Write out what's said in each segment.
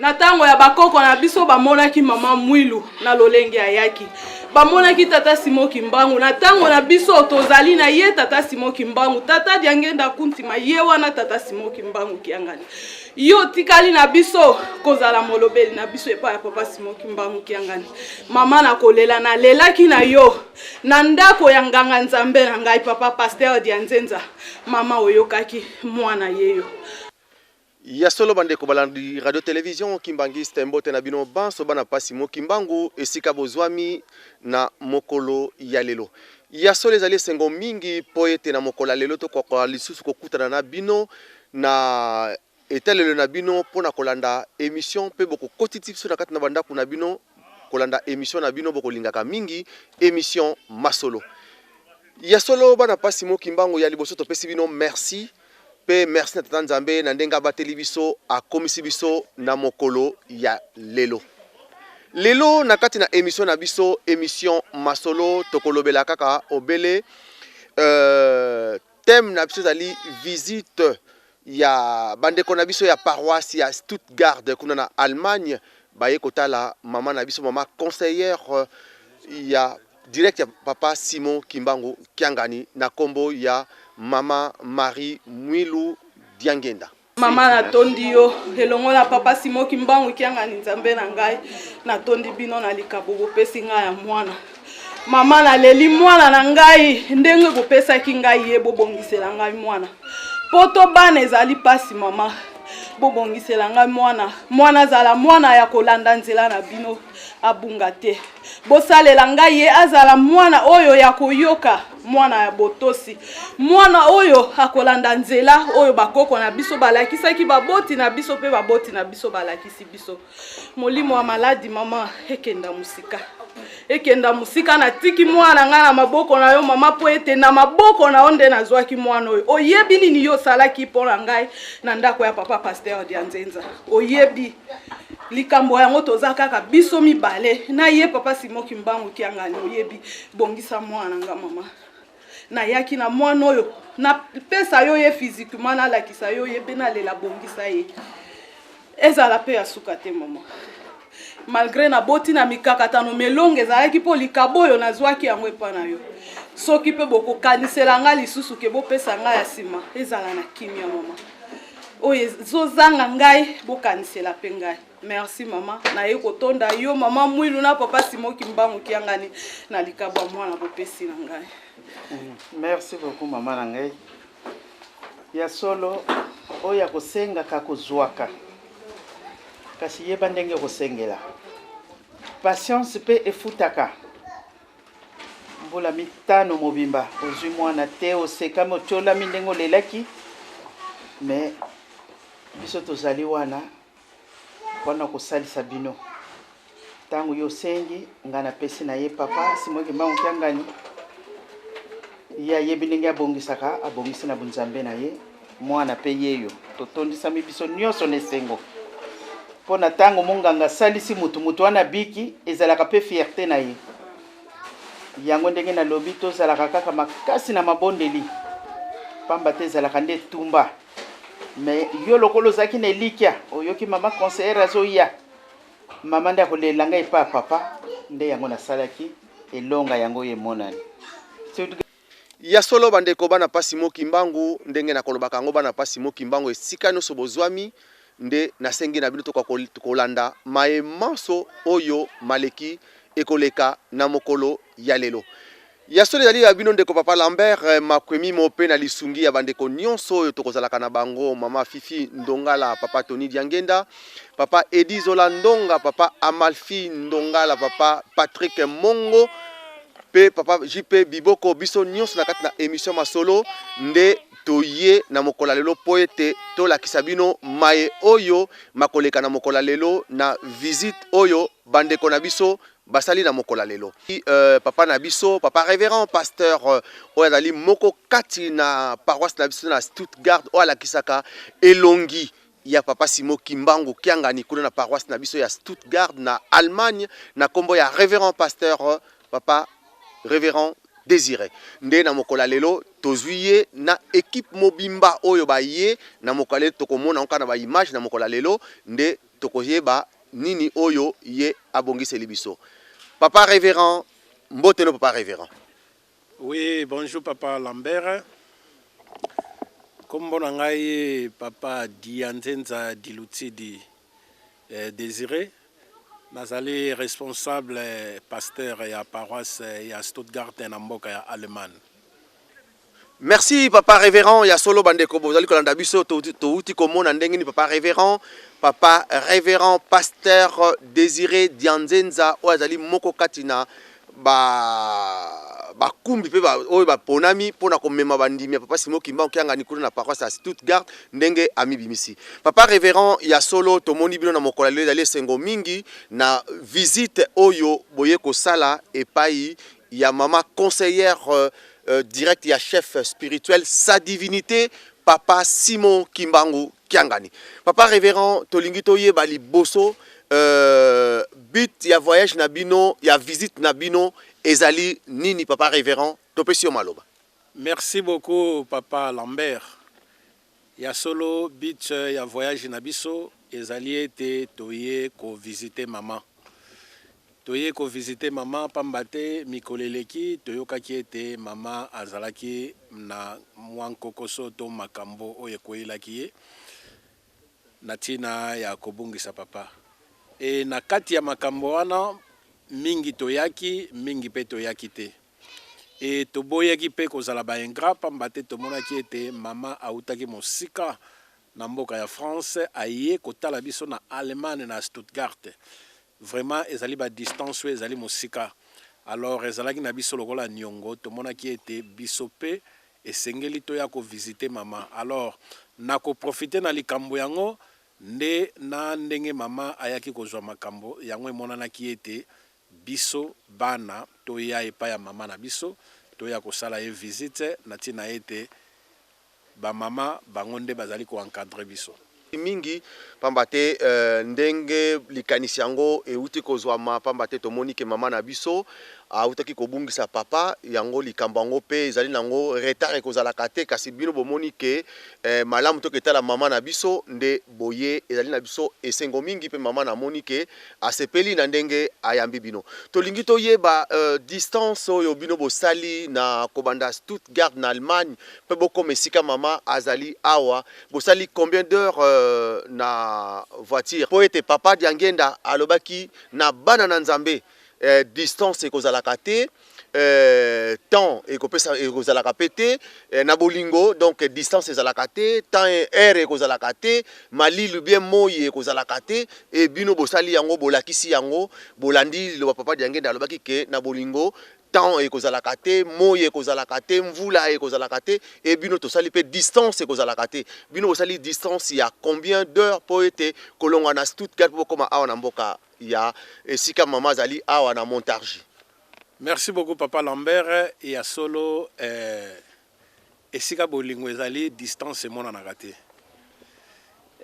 Na ntango ya bakoko na biso bamonaki mama Mwilu na lolenge ayaki, bamonaki tata Simon Kimbangu. Na ntango na biso tozali na ye tata Simon Kimbangu, tata Diangenda Kuntima, ye wana tata Simon Kimbangu Kiangani. Yo otikali na biso kozala molobeli na biso epai ya papa Simon Kimbangu Kiangani. Mama na kolela nalelaki na yo na ndako ya nganga Nzambe na ngai papa Pasteur Dianzenza. Mama oyokaki mwana yeyo. Ya solo bandeko balandi radio television Kimbanguiste, mbote na bino banso bana pasi mo Kimbangu esika bozwami na mokolo ya lelo. Ya solo ezali esengo mingi mpo ete na mokolo ya lelo tokoka lisusu kokutana na bino na etalelo na bino mpo na kolanda emission mpe bokokotiti biso na kati na bandako na bino kolanda emission na bino bokolingaka mingi emission masolo. Ya solo bana pasi mo Kimbangu, ya liboso topesi bino merci pe merci na Tata Nzambe na ndenge abateli biso akomisi biso na mokolo ya lelo. Lelo na kati na emission na biso emission masolo tokolobela kaka obele thème na biso ezali visite ya bandeko na biso ya paroisse ya Stuttgart kuna na Allemagne, baye kotala mama na biso mama conseillère ya direct ya papa Simon Kimbangu Kiangani na kombo ya mama Marie Mwilu Diangenda. Mama natondi yo elongo na papa Simon Kimbangu Kiangani, Nzambe na ngai, natondi bino na likabo bopesi ngai ya mwana. Mama naleli mwana na ngai ndenge bopesaki ngai ye, bobongisela ngai mwana. Poto bana ezali pasi mama, bobongisela ngai mwana. Mwana azala mwana ya kolanda nzela na bino, abunga te. Bosalela ngai ye azala mwana oyo ya koyoka, mwana ya botosi, mwana oyo akolanda nzela oyo bakoko na biso balakisaki baboti na biso mpe baboti na biso balakisi biso. Molimo ya maladi mama ekenda mosika, ekenda mosika. Natiki mwana ngai na maboko na yo mama, mpo ete na maboko na yo nde nazwaki mwana oyo. Oyebi nini yo osalaki mpo na ngai na ndako ya papa Pasteur Dianzenza? Oyebi likambo yango, toza kaka biso mibale na ye papa Simon Kimbangu Kiangani. Oyebi, bongisa mwana nga mama. Nayaki na mwana oyo, napesa yo ye physiquement, nalakisa yo ye mpe nalela, bongisa ye, ezala mpe ya suka te mama. Malgré naboti na mikakatano, melongo ezalaki mpo likabo oyo nazwaki yango epa na yo. Soki mpe bokokanisela nga lisusu ke bopesa ngai ya nsima, ezala na kimia mama. Oyo ezozanga ngai, bokanisela mpe ngai. Merci mama, naye kotonda yo mama Mwilu na papa Simon Kimbangu Kiangani na likabo ya mwana bopesi na ngai. Merci beaucoup mama na ngai. Ya solo oyo akosengaka kozwaka, kasi yeba ndenge okosengela. Patience mpe efutaka. Mbula 5 mobimba ozwi mwana te, osekami, otyolami ndenge olelaki, mais biso tozali wana mpona kosalisa bino. Ntango yo osengi, ngai napesi na ye papa Simon Kimbangu Kiangani, ye ayebi ndenge abongisaka, abongisi na bonzambe na ye mwana mpe yeyo. Totondisami biso nyonso na esengo mpo na ntango monganga asalisi motu, motu wana abiki, ezalaka mpe fierté na ye. Yango ndenge nalobi, tozalaka kaka makasi na mabondeli, pamba te ezalaka nde etumba. Mais yo lokola ozalaki na elikya, oyoki mama conseillère azoya, mama nde akolela ngai epa papa, nde yango nasalaki elonga yango oyo emonani. Ya solo bandeko bana pasi mo Kimbangu, ndenge nakolobaka yango bana pasi mo Kimbangu esika nyonso bozwami, nde nasengi na bino tokoka kolanda maye manso oyo maleki ekoleka na mokolo ya lelo. Ya solo ezali ya bino ndeko papa Lambert Makwemimo mpe na lisungi ya bandeko nyonso oyo tokozalaka na bango, mama Fifi Ndongala, papa Tony Diangenda, papa Edi Zola Ndonga, papa Amalfi Ndongala, papa Patrick Mongo mpe papa JP Biboko. Biso nyonso na kati na emission masolo nde toye na mokolo ya lelo mpo ete tolakisa bino maye oyo makoleka na mokolo ya lelo na visite oyo bandeko na biso basali na mokolo ya lelo. Papa na biso papa révérend pasteur oyo azali moko kati na paroisse na biso na Stuttgart, oyo alakisaka elongi ya papa Simon Kimbangu Kiangani kuna na paroisse na biso ya Stuttgart na Allemagne, na kombo ya révérend pasteur papa révérend Désiré. Nde na mokolo ya lelo tozwi ye na équipe mobimba oyo baye na mokolo ya lelo, tokomona kaka na ba image na mokolo ya lelo nde. Tokoyeba nini oyo ye abongiseli biso. Papa Reverend, mbote no papa Reverend. Oui, bonjour papa Lambert. Kombo na ngai papa Dianzenza Dilutidi eh, Désiré. Nazali responsable eh, pasteur ya paroisse ya Stuttgart na mboka ya Allemagne. Merci papa reverend ya solo bandeko bozali kolanda biso towuti komona ndenge nini papa reverend papa reverend pasteur Désiré Dianzenza oyo azali moko kati na ba bakumbi mpe oyo baponami mpo na komema bandimi ya papa Simon Kimbangu Kiangani kuna na paroisse ya Stuttgart ndenge amibimisi. Papa reverend ya solo tomoni bino na mokolo ya lelo ezali esengo mingi na visite oyo boye kosala epai ya mama conseillère direct ya chef spirituel sa divinité papa Simon Kimbangu Kiangani. Papa révérend tolingi toyeba liboso but ya voyage na bino ya visite na bino ezali nini papa révérend topesi yo maloba. Merci beaucoup papa Lambert. Ya solo but ya voyage na biso ezali ete toye ko visiter mama. Toye ko visiter mama pamba te mikolo eleki toyokaki ete mama azalaki na mwa nkokoso to makambo oyo ekweyelaki ye na ntina ya kobungisa papa. E na kati ya makambo wana mingi toyaki, mingi mpe toyaki te. E toboyaki mpe kozala ba ingrats pamba te tomonaki ete mama awutaki mosika na mboka ya France aye kotala biso na Allemagne na Stuttgart. Vraiment ezali ba distance oyo ezali mosika alors ezalaki na biso lokola niongo tomonaki ete biso pe esengeli toya ko visiter mama alors na ko profiter na likambo yango nde na ndenge mama ayaki kozua makambo yango emonanaki ete biso bana toya epai ya mama na biso toya kosala ye visite na tina ete ba mama bango nde bazali ko encadrer biso. Mingi, pamba te ndenge likanisi yango ewuti kozwama, pamba te tomoni ke mama na biso awutaki kobungisa papa, yango likambo yango pe ezali na yango retard ekozalaka te, kasi bino bomoni ke malamu toketala mama na biso nde boye, ezali na biso esengo mingi pe mama namoni ke Asepeli na ndenge ayambi bino. Tolingi toyeba distance oyo bino bosali na kobanda Stuttgart na Allemagne mpe bokoma esika mama azali awa, bosali combien d'heures na voiture? Mpo ete papa Diangienda alobaki na bana na Nzambe distance ekozalaka te. Temps ekopesa ekozalaka pe te na bolingo donc distance ezalaka te temps heure ekozalaka te malili ou bien moyi ekozalaka te et bino bosali yango bolakisi yango bolandi liloba papa Diangenda alobaki ke na bolingo temps ekozalaka te moyi ekozalaka te mvula ekozalaka te et bino tosali pe distance ekozalaka te bino bosali distance ya combien d'heure po ete kolongwa na Stuttgart po bokoma awa na mboka ya esika mama azali awa na Montargis. Merci beaucoup papa Lambert ya solo eh, esika bolingo ezali distance emonanaka te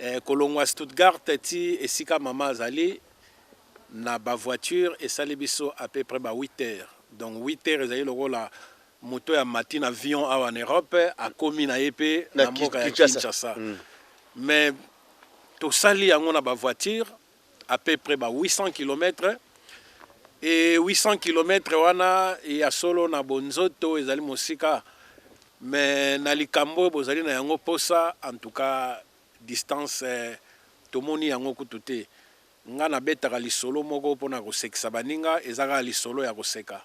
eh, kolongwa Stuttgart ti esika mama azali na ba voiture esali biso à peu près ba 8 heures donc 8 heures ezali lokola moto ya mati na avion awa na Europe akomi na ye pe na mboka ya Kinshasa mais tosali yango na ba voiture à peu près ba 800 kilomètres et 800 kilomètres wana ya solo na bonzoto ezali mosika mais na likambo oyo bozali na yango posa en tout cas distance tomoni yango kutu te nga nabetaka lisolo moko pona kosekisa baninga eza kaka lisolo ya koseka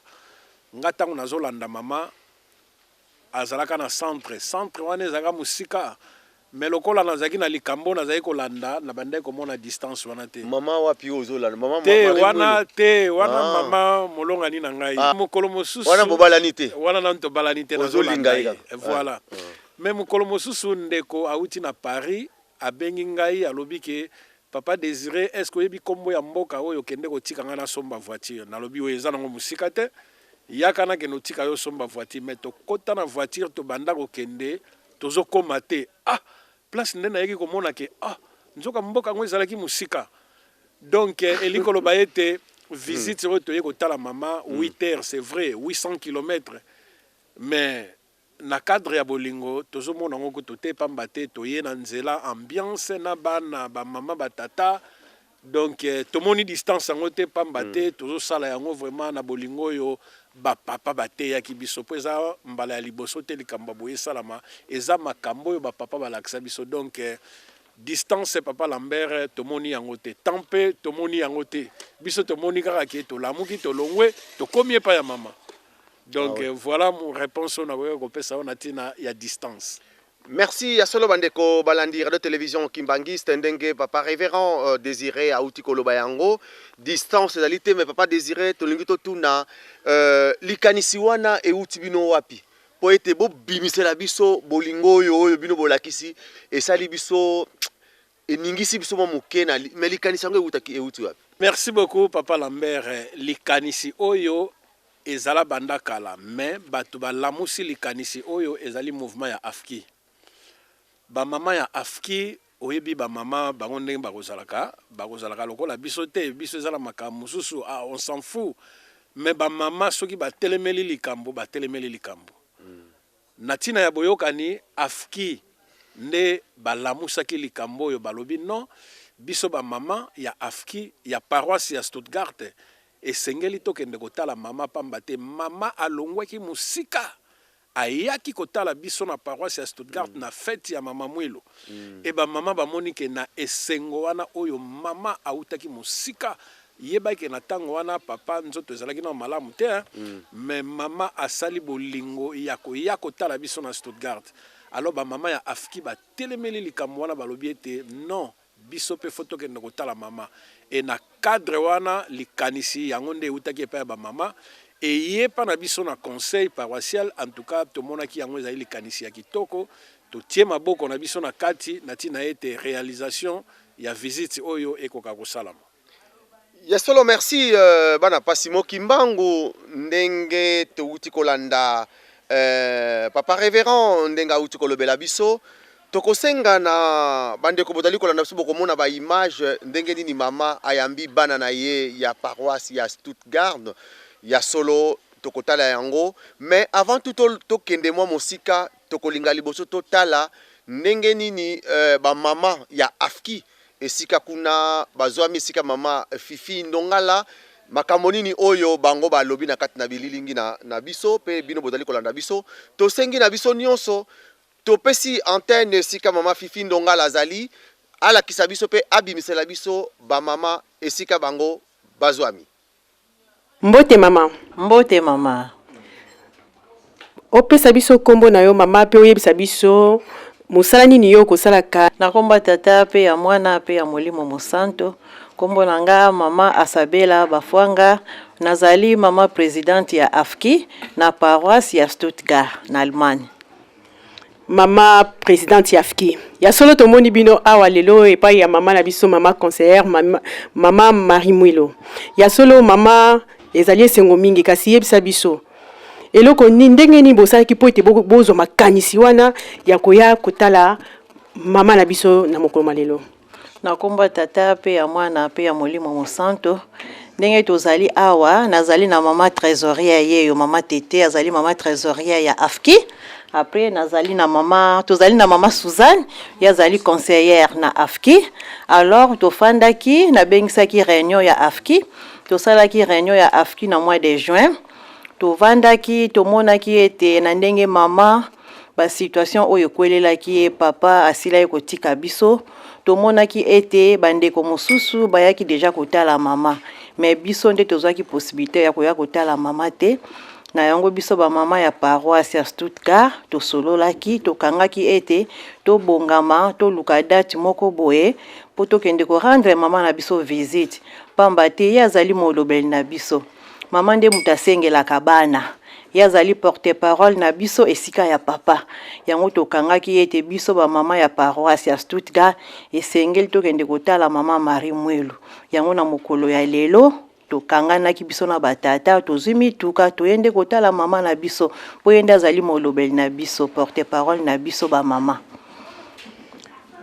nga tango nazolanda mama Azalaka na centre, centre wana ezalaka mosika mais lokola nazalaki na likambo oyo nazalaki kolanda nabandaki komona distance wana te. Maman wapi oyo ozo landa? Maman Te Marie wana Mwelo? te wana Ah. mama molongani na ngai. Ah. Mokolo mosusu Wana bobalani te? Wana nanu tobalani te, Ozo linga nazolanda ye ye. kaka. Voilà. Ah. Mais mokolo mosusu ndeko awuti na Paris abengi ngai alobi ke papa Desire est ce que oyebi kombo ya mboka oyo okende kotika ngai nasomba voiture? Nalobi oyo eza nango mosika te. Yaka nakende otika yo osomba voiture mais tokota na voiture tobanda kokende tozo koma te ah place nde nayaki komona ke ah nzoka mboka yango ezalaki mosika donc elingi koloba ete visite oyo toye kotala mama 8 heures c'est vrai 800 kilomètres mais na cadre ya bolingo tozo mona yango kutu te pamba te toye na nzela ambiance na bana ba mama ba tata. Donc tomoni distance yango te, pamba te tozosala yango vraiment na bolingo oyo bapapa bateyaki biso, mpo eza mbala ya liboso te likambo ya boye esalama. Eza makambo oyo bapapa balakisa biso. Donc distance, papa Lambert, tomoni yango te. Temps mpe tomoni yango te. Biso tomoni kaka ke tolamuki, tolongwe, tokomi epai ya mama. Donc ah ouais. Voilà mon réponse oyo nakoki kopesa yo na ntina ya distance. Merci. Ya solo, bandeko balandi radio télévision Kimbanguiste, ndenge papa révérend Désiré auti koloba yango, distance ezali te. Mais papa Désiré, tolingi totuna likanisi wana euti bino wapi, mpo ete bobimisela biso bolingo oyo bino bolakisi? Esali biso, eningisi biso mwa moke na, mais likanisi yango eutaki, euti wapi? Merci beaucoup, papa Lambert. Likanisi oyo ezala banda kala, mais bato balamusi likanisi oyo ezali mouvement ya AFKI, bamama ya AFKI. Oyebi bamama bango ndenge bakozalaka lokola biso te. Biso eza na makambo mosusu, ah, on s'en fout, mais bamama soki batelemeli likambo, batelemeli likambo. Na ntina ya boyokani, AFKI nde balamusaki likambo oyo. Balobi non, biso bamama ya AFKI ya paroisse ya Stuttgart esengeli tokende kotala mama, pamba te mama alongwaki mosika, ayaki kotala biso na paroisse ya Stuttgart na fête ya mama Mwilu. E bamama bamoni ke na esengo wana oyo mama autaki mosika, yebaki ke na ntango wana papa nzoto ezalaki na malamu te, hein? Mais mama asali bolingo ya koya kotala biso na Stuttgart. Alors bamama ya AFKI batelemeli likambo wana, balobi ete non, biso mpe faut tokende kotala mama. E na cadre wana, likanisi yango nde eutaki epai ya bamama, eyepa na biso na conseil paroissial. En tout cas, tomonaki yango ezali likanisi ya kitoko, totie maboko na biso na kati na ntina ete réalisation ya visite oyo ekoka kosalama. Ya solo, merci. Bana Pasimo Kimbangu, ndenge touti kolanda papa révérend ndenge auti kolobela biso, tokosenga na bandeko bozali kolanda biso, bokomona baimage ndenge nini mama ayambi bana na ye ya paroisse ya Stuttgart. Ya solo, tokotala yango, mais avant tout tokende mwa mosika, tokolinga liboso totala ndenge nini bamama ya AFKI esika kuna bazwami, esika mama Fifi Ndongala, makambo nini oyo bango balobi na kati na bililingi na biso. Mpe bino bozali kolanda biso, tosengi na biso nyonso, topesi antenne esika mama Fifi Ndongala azali, alakisa biso mpe abimisela biso bamama esika bango bazwami. Mbote, mama. Mbote, mama. Opesa biso nkombo na yo, mama, mpe oyebisa biso mosala nini yo okosalaka. Na nkombo ya Tata mpe ya Mwana mpe ya Molimo Mosanto, nkombo na nga mama Asabela Bafwanga. Nazali mama présidente ya AFKI na paroisse ya Stuttgart, na Allemagne. Mama présidente ya AFKI, ya solo tomoni bino awa lelo epai ya mama na biso, mama conseillère, mama Marie Mwilo. Ya solo, mama, ezali esengo mingi. Kasi yebisa biso eloko nini, ndenge nini bosalaki mpo ete bozwa makanisi wana ya koya kotala mama na biso na mokolo ma lelo? Na nkombo ya Tata mpe ya Mwana mpe ya Molimo Mosanto, ndenge tozali awa, nazali na mama trésorière yeyo, mama Tete, azali mama trésorière ya AFKI. Après nazali na mama, tozali na mama Suzanne, ye azali conseillère na AFKI. Alors tofandaki, nabengisaki réunion ya AFKI, tosalaki réunion ya AFKI na mois de juin. Tovandaki, tomonaki ete na ndenge mama, basituation oyo ekwelelaki ye, papa asilaki kotika biso, tomonaki ete bandeko mosusu bayaki déjà kotala mama, mais biso nde tozwaki possibilité ya koya kotala mama te. Na yango biso bamama ya paroisse ya Stuttgart tosololaki, tokangaki ete tobongama, toluka date moko boye mpo tokende korendre mama na biso visite, pamba te ye azali molobeli na biso. Mama nde moto asengelaka bana, ye azali porte parole na biso esika ya papa. Yango tokangaki ete biso bamama ya paroisse ya Stuttgart esengeli tokende kotala mama Marie Mwilu. Yango na mokolo ya lelo tokanganaki biso na batata, tozwi mituka, toye nde kotala mama na biso, mpo ye nde azali molobeli na biso, porte parole na biso bamama.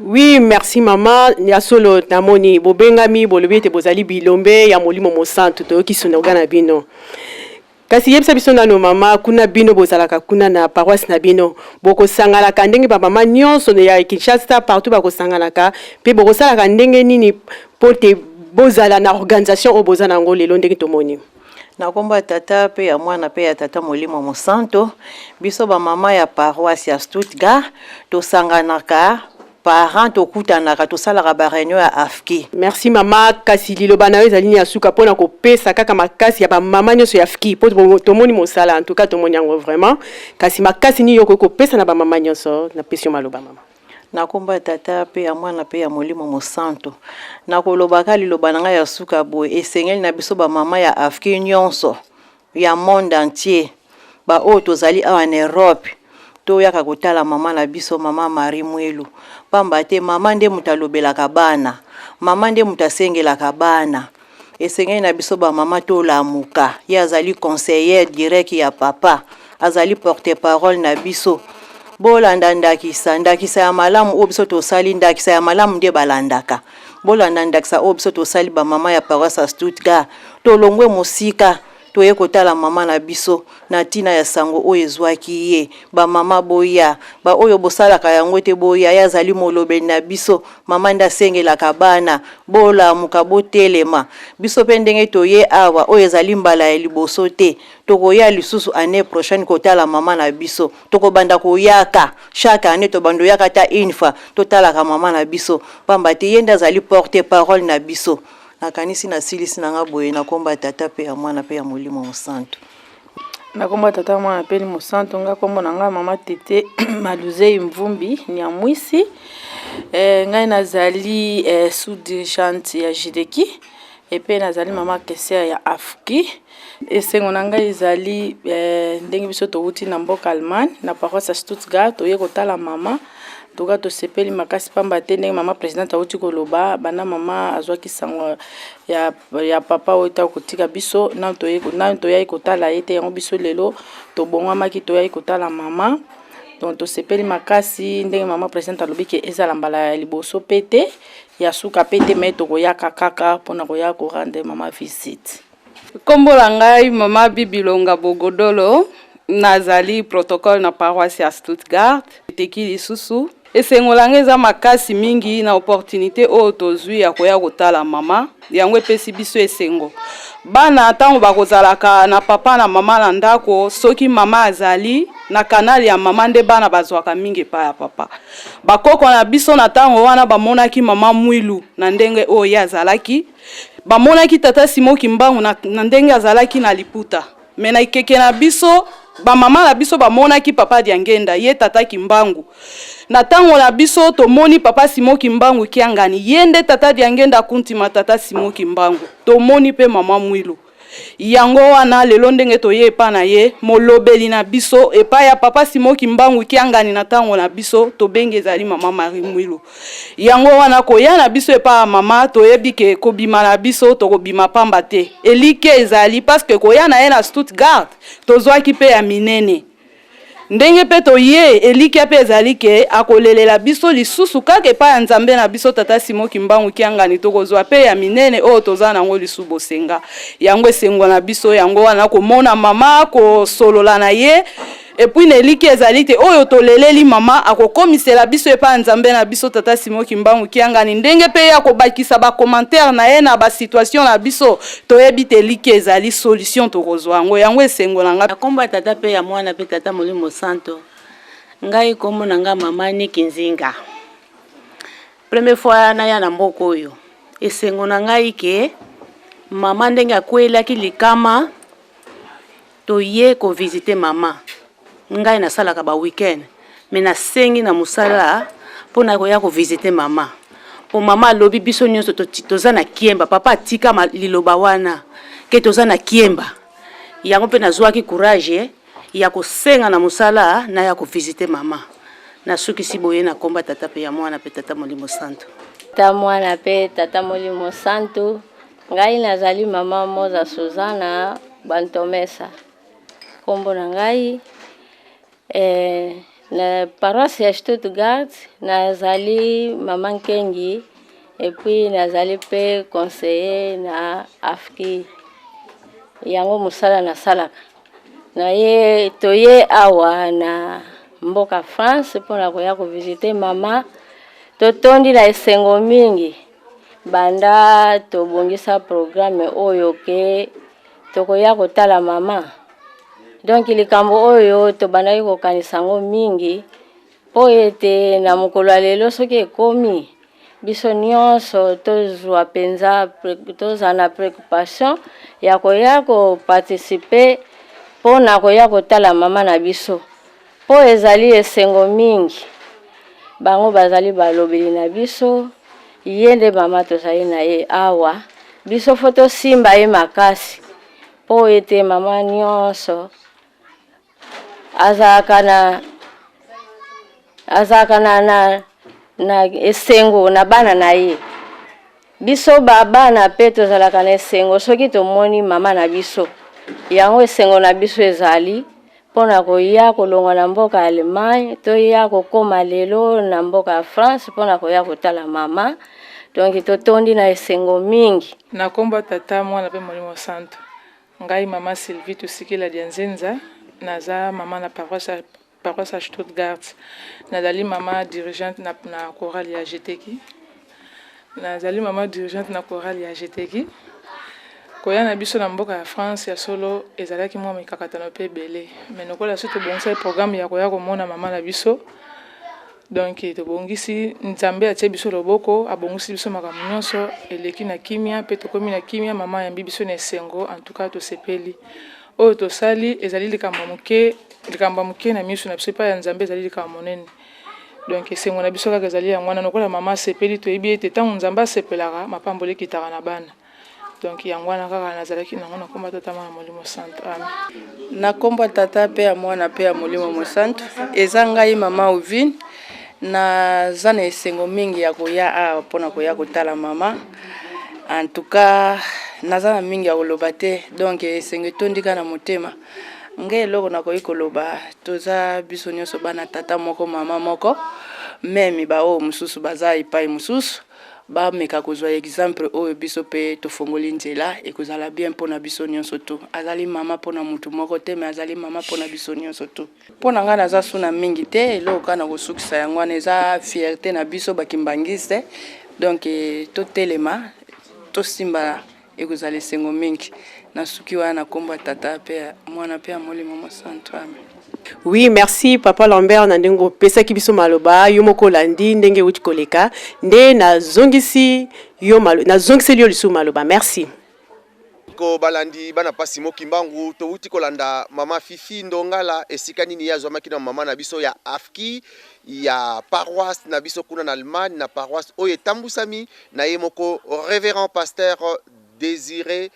Oui, merci, mama. Ya solo, namoni bobengami, bolobi ete bozali bilombe ya Molimo Mosantu. Toyoki slogan na bino. Kasi yebisa biso nano, mama, kuna bino bozalaka kuna na paroisse na bino, bokosanganaka ndenge bamama nyonso ya Kinshasa partout bakosanganaka, mpe bokosalaka ndenge nini mpo te bozala na organisation oyo boza na yango lelo ndenge tomoni? Na nkombo ya Tata mpe ya Mwana mpe ya Tata Molimo Mosanto, biso bamama ya paroisse ya Stuttgart tosanganaka parents, tokutanaka, tosalaka ba réunion ya AFKI. Merci mama. Kasi liloba na yo ezali nini ya suka mpona kopesa kaka makasi ya bamama nyonso ya AFKI? Mpo tomoni mosala, en tout cas tomoni yango vraiment, kasi makasi nini yo okoki kopesa na bamama nyonso? Napesi yo maloba, mama. Na nkombo ya Tata mpe ya Mwana mpe ya Molimo Mosanto, nakolobaka liloba na ngai ya suka boye: esengeli na biso bamama ya AFKI nyonso ya monde entier, baoyo tozali awa na Europe, toyaka kotala mama na biso, mama Marie Mwilu, pamba te mama nde moto alobelaka bana, mama nde moto asengelaka bana. Esengeli na biso bamama tolamuka. Ye azali conseillère direct ya papa, azali porte parole na biso. Bolanda ndakisa, ndakisa ya malamu oyo biso tosali. Ndakisa ya malamu nde balandaka. Bolanda ndakisa oyo biso tosali, bamama ya paroisse ya Stuttgart. Tolongwe mosika, toye kotala mama na biso na ntina ya sango oyo ezwaki ye. Bamama, boya. Baoyo bosalaka yango te, boya. Ye azali molobeli na biso, mama nde asengelaka bana. Bolamuka, botelema. Biso mpe ndenge toye awa, oyo ezali mbala ya liboso te. Tokoya lisusu année prochaine kotala mama na biso. Tokobanda koyaka chaque année, tobanda oyaka ata une fois, totalaka mama na biso, pamba te ye nde azali porte parole na biso. Nakanisi nasilisi na nga boye. Na nkombo ya Tata mpe ya Mwana mpe ya Molimo Mosantu. Na nkombo ya Tata, Mwana mpe Mosantu, nga nkombo na nga mama Tete Maluzei Mvumbi Nyamwisi. Ngai nazali sous dirigeante ya Jideki epe nazali mama caissière ya AFKI. Esengo na ngai ezali ndenge biso towuti na mboka Allemagne, na paroisse ya Stuttgart, toye kotala mama. Toka tosepeli makasi, pamba te ndenge mama présidente awuti koloba, banda mama azwaki sango ya papa oyo ta kotika biso, nanu toyai kotala ye te. Yango biso lelo tobongwamaki, toyai kotala mama. Donc tosepeli makasi ndenge mama présidente alobi ke ezala mbala ya liboso mpe te, ya suka mpe te, me tokoyaka kaka mpona koya korendre mama visite. Nkombo na ngai mama Bibilonga Bogodolo, nazali protocole na paroisse ya Stuttgart. Eteki lisusu esengo na ngai eza makasi mingi na opportunité oyo tozwi ya koya kotala mama. Yango epesi biso esengo. Bana ntango bakozalaka na papa na mama na ndako, soki mama azali na canal ya mama, nde bana bazwaka mingi epai ya papa. Bakoko na biso na ntango wana bamonaki mama Mwilu na ndenge oyo ye azalaki, bamonaki tata Simo Kimbangu na ndenge azalaki na liputa. Me na ekeke na biso, bamama na biso bamonaki papa Diangenda, ye tata Kimbangu. Na ntango na biso tomoni papa Simo Kimbangu Kiangani, ye nde tata Diangenda Kuntima, tata Simo Kimbangu. Tomoni mpe mama Mwilu. Yango wana lelo ndenge toye epai na ye, molobeli na biso epai ya papa Simo Kimbangu Kiangani na ntango na biso tobengi ezali mama Marie Mwilu. Yango wana koya na biso epai ya mama, toyebi ke kobima na biso tokobima pamba te. Elike ezali parce que koya na ye na Stuttgart, tozwaki mpe ya minene. Ndenge mpe toye, elikya mpe ezali ke akolelela biso lisusu kaka epai ya Nzambe na biso tata Simo Kimbangu Kiangani, tokozwa mpe ya minene oyo toza nango lisu bosenga. Yango esengo na biso. Yango wana komona mama, kosolola na ye, et puis na eliki ezali te oyo toleleli mama akokomisela biso epai ya Nzambe na biso tata Simo Kimbangu Kiangani, ndenge mpe ye akobakisa bacommentaire na ye na basituation na biso, toyebi te eliki ezali solution tokozwa yango. Yango esengo na ngai. Na nkombo ya Tata mpe ya Mwana mpe Tata Molimo Santo, ngai nkombo na ngai mama Niki Nzinga. Première fois naya na mboka oyo, esengo na ngai ke mama ndenge akwelaki likama, toye kovisite mama. Ngai nasalaka ba weekend, me nasengi na mosala mpona koya kovisite mama, po mama alobi biso nyonso toza na kiemba. Papa atika liloba wana ke toza na kiemba. Yango mpe nazwaki courage ya kosenga na mosala naya kovisite mama. Nasukisi boye na komba Tata mpe ya Mwana mpe Tata Molimo Santo. Tata, Mwana mpe Tata Molimo Santu, ngai nazali mama Moza Suzana Bantomesa. Nkombo na ngai na paroisse ya Stuttgart, nazali mama Nkengi, et puis nazali mpe conseiller na AFKI. Yango mosala nasalaka na ye. Toye awa na mboka France mpona koya kovisite mama. Totondi na esengo mingi. Banda tobongisa programme oyo ke tokoya kotala mama. Donc likambo oyo tobandaki kokanisa yango mingi mpo ete na mokolo ya lelo soki ekomi biso nyonso tozwa mpenza tozala na preoccupation ya koya koparticipe mpo na koya kotala mama na biso mpo ezali esengo mingi. Bango bazali balobeli na biso, ye nde mama tozali na ye awa, biso fo tosimba ye makasi mpo ete mama nyonso azalaka na azalaka na, na, na esengo na bana na ye. Biso ba bana pe tozalaka na esengo soki tomoni mama na biso. Yango esengo na biso ezali mpo na koya kolongwa na mboka ya Allemagne toya kokoma lelo na mboka ya France mpo na koya kotala mama. Donc totondi na esengo mingi. Na kombo ya Tata, Mwana pe Molimo Santu. Ngai mama Sylvie Tusikila Dianzenza, naza mama na paroisse paroisse ya Stuttgart. Nazali mama dirigeante na, na chorale ya Jeteki. Nazali mama dirigeante na chorale ya Jeteki. Koya na biso na mboka ya France ya solo ezalaki mwa mikakatano mpe ebele, mais lokola soki tobongisaki programme ya koya komona mama na biso, donc tobongisi, Nzambe atie biso loboko, abongisi biso makambo nyonso, eleki na kimia mpe tokomi na kimia, mama ayambi biso na esengo, en tout cas tosepeli. Oyo tosali ezali likambo ya moke, likambo ya moke na miso na biso, epai ya Nzambe ezali likambo monene. Donc esengo na biso kaka ezali yango wana, lokola mama asepeli, toyebi ete ntango Nzambe asepelaka, mapamboli ekitaka na bana. Donc yango wana kaka nazalaki nango na kombo ya Tata, Mwana, Molimo Santu. Amen. Na kombo ya Tata pe ya Mwana pe ya Molimo Mosantu, eza ngai mama Ovine, naza na esengo mingi ya koya awa mpona koya kotala mama. En tout cas naza na mingi ya koloba te, donc esengo etondi kaka na motema. Ngai eloko nakoki koloba, toza biso nyonso bana tata moko mama moko, meme baoyo mosusu baza epai mosusu bameka kozwa exemple oyo biso pe tofongoli nzela, ekozala bien pona biso nionso tout. Azali mama pona mutu moko te mais azali mama pona biso nionso tout. Pona ngai naza su na mingi te, eloko kaka nakosukisa yango wana eza fierte na biso ba kimbanguiste, donc totelema tosimba Ekozala esengo mingi. Nasuki wana na kombo ya Tata pe ya Mwana pe ya Molimo Mosantu. Amen. Oui, merci papa Lambert na ndenge opesaki biso maloba, yo moko olandi ndenge euti koleka, nde nazongisi yo malo, nazongiseli yo lisusu maloba. Merci. Ko balandi bana pasi mo kimbangu towuti kolanda mama Fifi Ndongala esika nini ye azwamaki na mama na biso ya AFKI ya paroisse na biso kuna na Allemagne na paroisse oyo etambusami na ye moko reverend pasteur Desire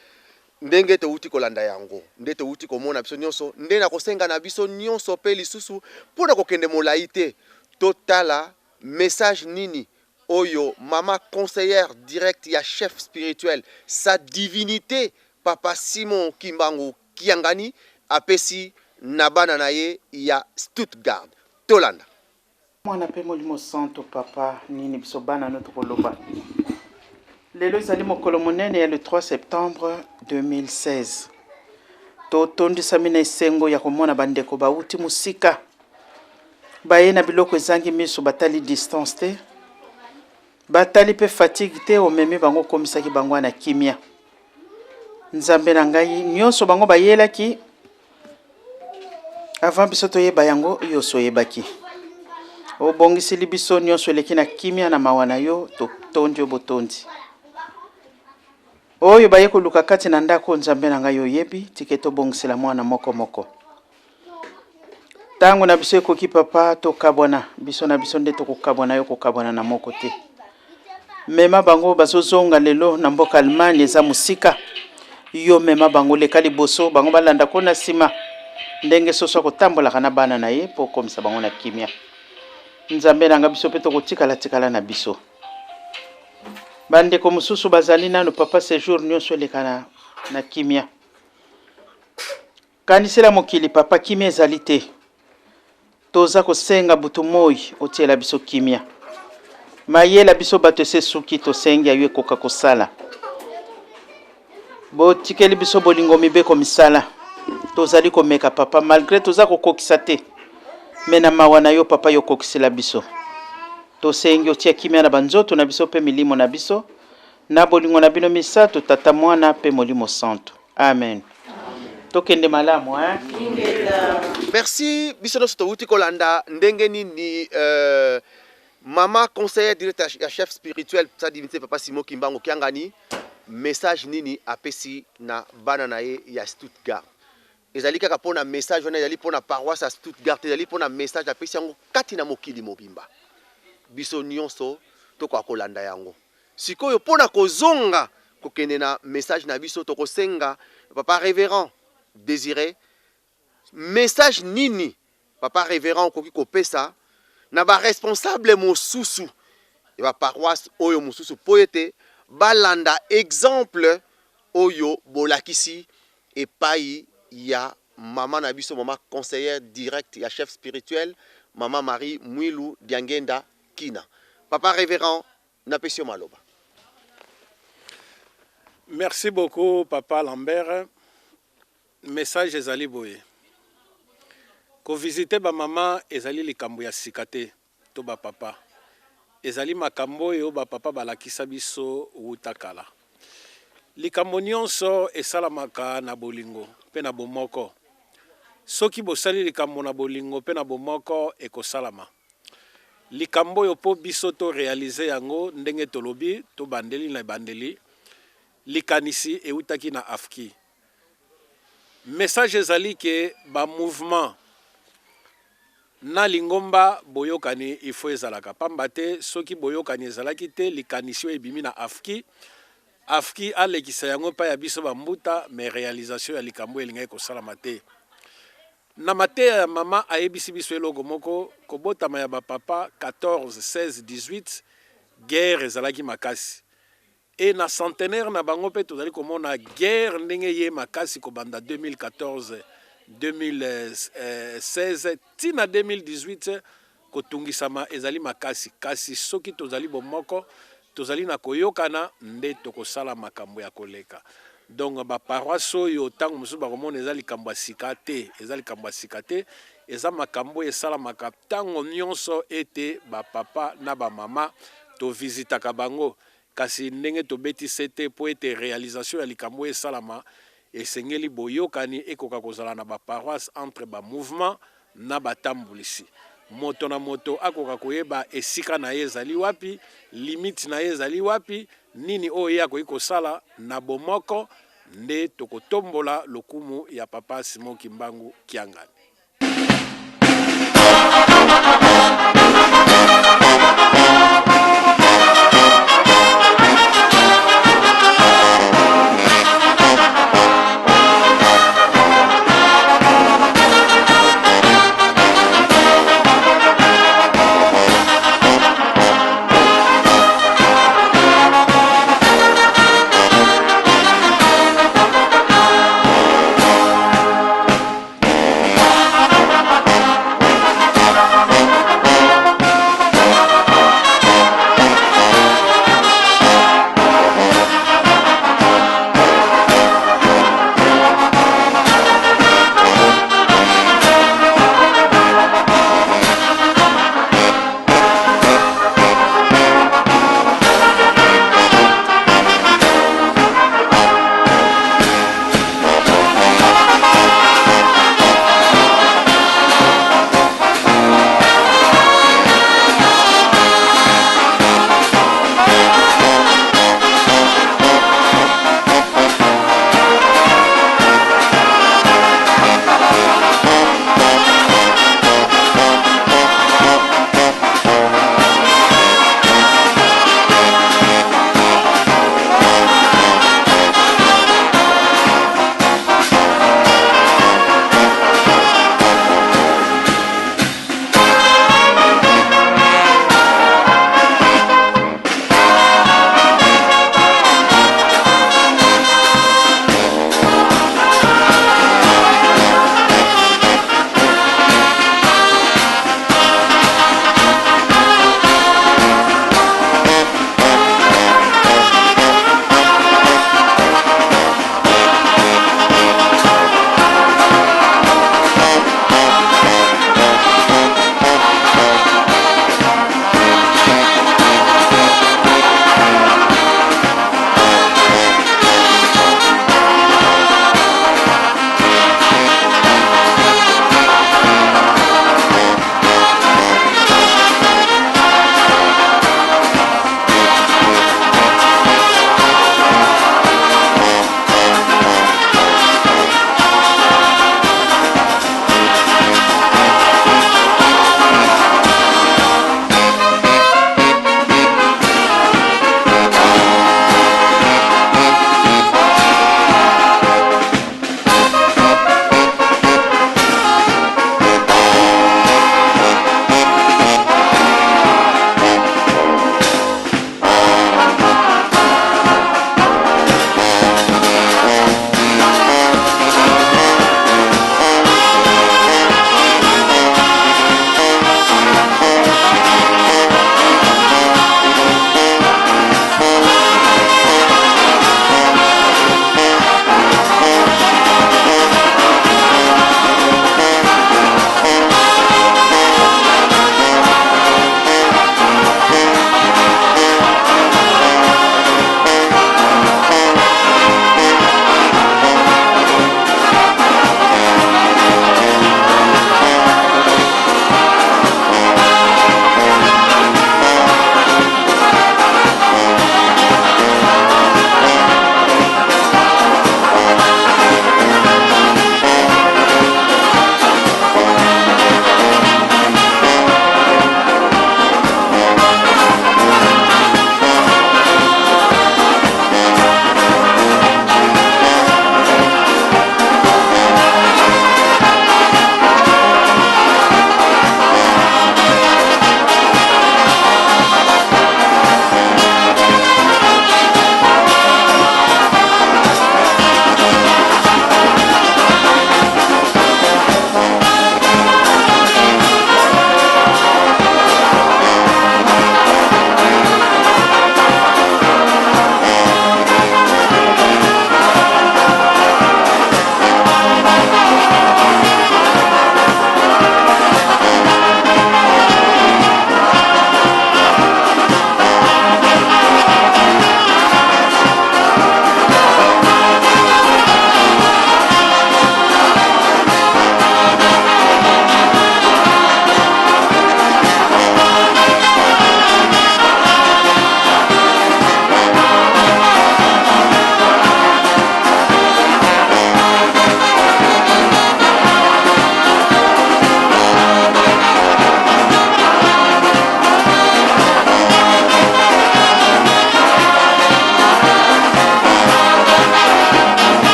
ndenge towuti kolanda yango nde towuti komona biso nionso nde nakosenga na biso nionso pe lisusu mpo na kokende molayi te totala message nini oyo mama conseillère direct ya chef spirituel sa divinite papa Simon Kimbangu Kiangani apesi na bana na ye ya Stuttgart tolanda. Mwana pe molimo santo papa nini biso bana no tokoloba lelo ezali mokolo monene ya le 3 septembre 2016 totondisami na esengo ya komona bandeko bauti mosika baye na biloko ezangi miso batali distance te batali pe fatigue te omemi bango okomisaki bango na kimia nzambe na ngai nyonso bango bayelaki Avant biso toyeba yango, yo osi oyebaki. Obongiseli biso nyonso eleki na kimia na mawa na yo, totondi yo botondi. Oyo baye koluka kati na ndako, Nzambe na ngai oyebi, tika ete obongisela mwana moko moko. Tango na biso ekoki papa, tokabwana, biso na biso nde tokokabwana yo kokabwana na moko te. Mema bango bazozonga lelo na mboka Allemagne eza mosika. Yo mema bango leka liboso bango balanda ko na sima ndenge soso akotambolaka na bana na ye mpo okomisa bango na kimia. Nzambe na nga biso mpe tokotikala tikala na biso. Bandeko mosusu bazali nanu papa sejour nyonso eleka na, na kimia. Kanisela mokili papa kimia ezali te toza kosenga butu moyi otiela biso kimia mayela biso bato esi esuki tosengi ya yo ekoka kosala botikeli biso bolingo mibeko misala tozali komeka papa malgre toza kokokisa te me na mawa na yo papa yo okokisela biso tosengi otia kimia na banzoto na biso mpe milimo na biso. Na bolingo na bino misato, Tata, Mwana pe Molimo Santu. Amen. Tokende malamu hein. Merci biso nyonso towuti kolanda ndenge nini euh, mama conseillère directe ya chef spirituel sa divinité papa Simon Kimbangu Kiangani message nini apesi na bana na ye ya Stuttgart. Ezali kaka pona message wana ezali pona paroisse ya Stuttgart ezali pona message apesi yango kati na mokili mobimba. Biso nyonso tokoka kolanda yango. Sikoyo pona kozonga kokende na message na biso tokosenga papa reverend Desire message nini papa reverend okoki kopesa na ba responsable mosusu ya ba paroisse oyo mosusu po ete balanda exemple oyo bolakisi epayi ya mama na biso mama conseillère directe ya chef spirituel mama Marie Muilu Diangenda Kina. Papa reverend napesi yo maloba. Merci beaucoup papa Lambert. Message ezali boye. Ko visiter ba mama ezali likambo ya sika te to ba papa. Ezali makambo oyo ba papa balakisa biso wuta kala. Likambo nionso esalamaka na bolingo pe na bomoko. Soki bosali likambo na bolingo pe na bomoko ekosalama. Likambo oyo po biso to realiser yango ndenge tolobi tobandeli na ebandeli, likanisi ewutaki na AFKI. Message ezali ke ba mouvements na lingomba boyokani il faut ezalaka pamba te soki boyokani ezalaki te likanisi oyo ebimi na AFKI, AFKI alekisa yango epai ya biso ba mbuta mais realisation ya likambo oyo elingaki kosalama te. Na mateya ya mama ayebisi biso eloko moko, kobotama ya ba papa 14, 16, 18 guerre ezalaki makasi Et na centenaire na bango pe tozali komona guerre ndenge eye makasi kobanda 2014, 2016 ti na 2018 kotungisama ezali makasi kasi soki tozali bomoko tozali na koyokana nde tokosala makambo ya koleka. Donc ba paroisse oyo tango mosusu bakomona eza likambo ya sika te, eza likambo ya sika te, eza makambo oyo esalamaka tango nionso ete ba papa na ba mama to visitaka bango. Kasi ndenge tobeti sete mpo ete realisation ya likambo oyo esalama, esengeli boyokani ekoka kozala na ba paroisses entre ba mouvements na batambulisi. Moto na moto akoka koyeba esika na ye ezali wapi, limite na ye ezali wapi, nini oyo ye akoki kosala. Na bomoko nde tokotombola lokumu ya Papa Simon Kimbangu Kiangani.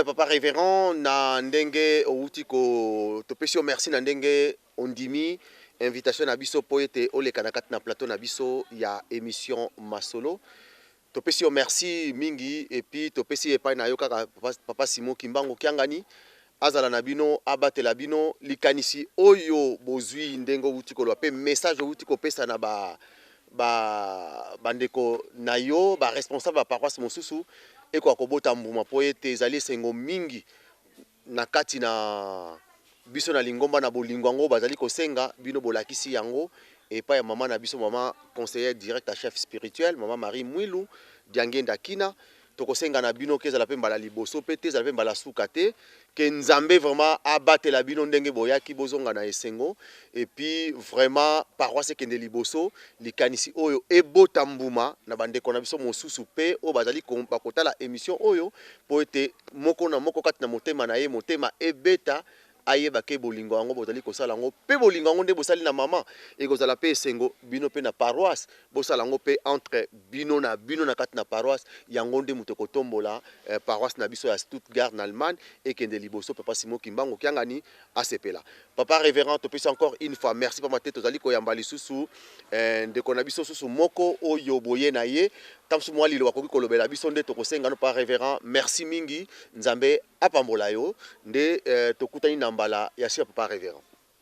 Papa Révérend, na ndenge outi ko topesi yo merci na ndenge ondimi invitation na biso po ete oleka na kati na plateau na biso ya émission Masolo. Topesi yo merci mingi et puis topesi epai na yo kaka papa Simon Kimbangu Kiangani azala na bino, abatela bino. Likanisi oyo bozwi ndenge owuti koloba pe message owuti kopesa na ba ba bandeko na yo ba responsable ya paroisse mosusu ekoka kobota mbuma po ete ezali esengo mingi na kati na biso na lingomba na bolingo yango bazali kosenga bino bolakisi yango epai ya mama na biso mama conseillère directe ya chef spirituel mama Marie Mwilu Diangenda Kina. Tokosenga na bino ke ezala pe mbala liboso pe te, ezala pe mbala suka te, ke Nzambe vraiment abatela bino ndenge boyaki bozonga na esengo et puis vraiment paroisse ekende liboso, likanisi oyo ebota mbuma na ba ndeko na biso mosusu pe oyo bazali bakotala emission oyo po ete moko na moko kati na motema na ye motema ebeta ayeba ke bolingo yango bozali kosala yango pe bolingo yango nde bosali na mama ekozala pe esengo bino pe na paroisse bosala yango pe entre bino na bino na kati na paroisse yango nde moto ekotombola eh, paroisse na biso ya Stuttgart na Allemagne ekende liboso. Papa Simon Kimbangu Kiangani asepela. Papa Reverend, topesi encore une fois merci pamba te tozali koyamba lisusu eh, ndeko na biso susu moko oyo boye na ye ntango mosusu mwa liloba akoki kolobela biso nde tokosenga no. Papa Reverend, merci mingi, Nzambe apambola yo nde eh, tokutani na mbala ya sima papa Reverend.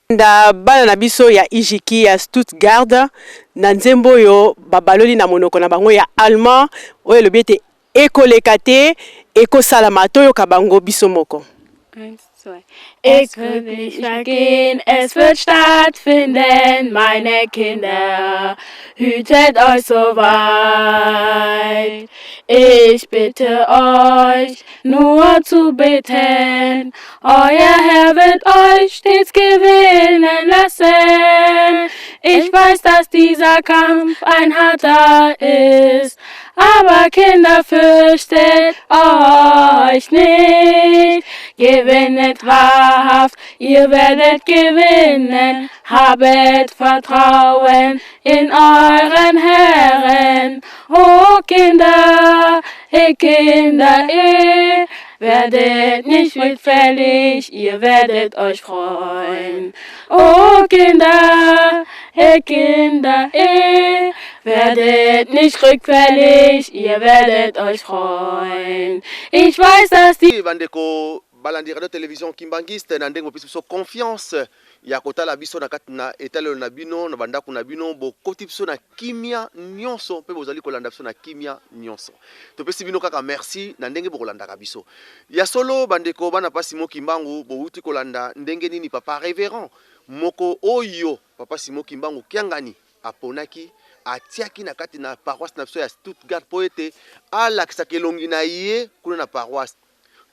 Nda bana na biso ya Ijiki ya Stuttgart na nzembo oyo babaloli na monoko na bango ya allemand oyo elobi ete ekoleka te ekosalama. Toyoka bango biso moko. Eins, zwei. Es wird nicht vergehen, es wird stattfinden, meine Kinder, hütet euch so weit. Ich bitte euch, nur zu beten, euer Herr wird euch stets gewinnen lassen. Ich weiß, dass dieser Kampf ein harter ist, aber Kinder, fürchtet euch nicht. Gewinnet wahrhaft, ihr werdet gewinnen. Habet Vertrauen in euren Herren. O Kinder, ihr Kinder, ihr werdet nicht rückfällig, ihr werdet euch freuen. O Kinder, ihr Kinder, ihr werdet nicht rückfällig, ihr werdet euch freuen. Ich weiß, dass die Bandeko balandi radio television Kimbanguiste, na ndenge bopesi biso confiance ya kotala biso na kati na etalelo na bino na bandako na bino, bokoti biso na kimia nyonso mpe bozali kolanda biso na kimia nyonso. Topesi bino kaka merci na ndenge bokolandaka biso. Ya solo bandeko bana pasi Simon Kimbangu, bowuti kolanda ndenge nini papa reverend moko oyo papa Simon Kimbangu Kiangani aponaki atiaki na kati na paroisse na biso ya Stuttgart mpo ete alakisaka elongi na ye kuna na paroisse.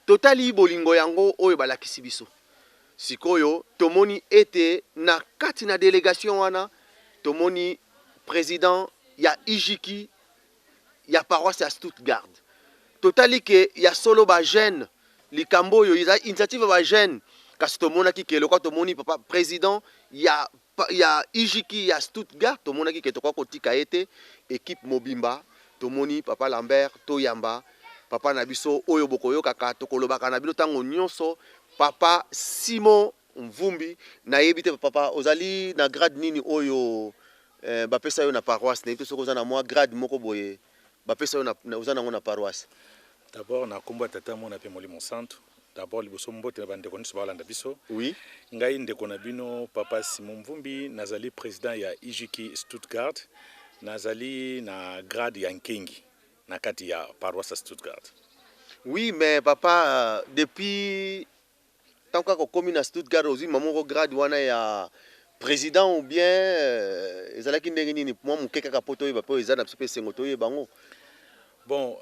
Totali bolingo yango oyo balakisi biso. Sikoyo tomoni ete na kati na delegation wana tomoni president ya Ijiki ya paroisse ya Stuttgart. Totali ke ya solo ba jeunes, likambo oyo eza initiative ya ba jeunes, kasi tomonaki ke lokola tomoni papa president ya ya Ijiki ya Stuttgart, tomonaki ke tokoki kotika ye te. Equipe mobimba tomoni papa Lambert, toyamba papa na biso oyo bokoyokaka tokolobaka na bino ntango nyonso, papa Simon Mvumbi. Nayebi te papa ozali na grade nini oyo eh, bapesa yo na paroisse. Nayebi te soki oza na mwa grade moko boye bapesa yo na, oza nango na paroisse. D'abord na kombo ya Tata, Mwana mpe Molimo Santu. D'abord liboso mbote na bandeko nyonso balanda biso. Oui. Ngai ndeko na bino papa Simon Mvumbi, nazali président ya Ijiki Stuttgart, nazali na grade ya Nkengi na kati ya paroisse ya Stuttgart. Oui, mais papa, depuis tant kaka okomi na Stuttgart ozwi mama moko grade wana ya président ou bien ezalaki ndenge nini? Mwa moke kaka po toyeba, po eza na biso mpe esengo toyeba yango. Bon,